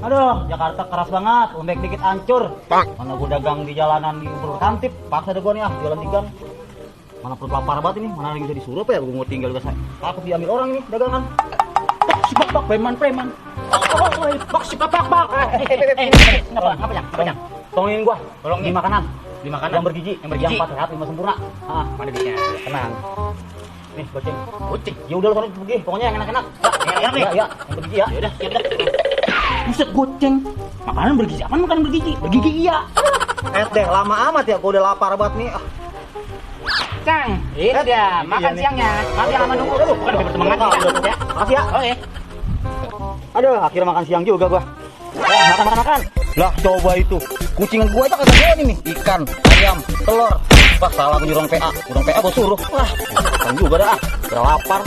Aduh, Jakarta keras banget, lembek dikit hancur. Mana gua dagang di jalanan di Kantip, paksa deh gua nih jualan di gang. Mana perut lapar banget ini, mana lagi bisa disuruh apa ya, gua mau tinggal juga saya. Takut diambil orang ini dagangan. Si bak preman. Bak si bak. Ngapa? Tolongin gua, tolongin makanan. Di makanan yang bergizi, yang 4 sehat 5 sempurna. Mana duitnya? Tenang. Nih, goceng. Ya udah lu kan pergi, pokoknya yang enak-enak. Enak nih. Ya, yang bergizi ya. Ya udah, siap dah. Buset goceng. Makanan bergizi, apaan makanan bergizi? Bergizi iya. Deh, lama amat ya, gua udah lapar banget nih. Cang, ini dia makan siangnya. Nanti lama nunggu dulu, bukan berteman ya. Makasih ya. Oke. Aduh, akhirnya makan siang juga gua. Makan. Lah, coba itu. Kucing gua itu kagak ada nih. Ikan, ayam, telur. Pas salah gua nyuruh PA. Urang PA gua suruh. Wah, kan juga dah. Udah lapar.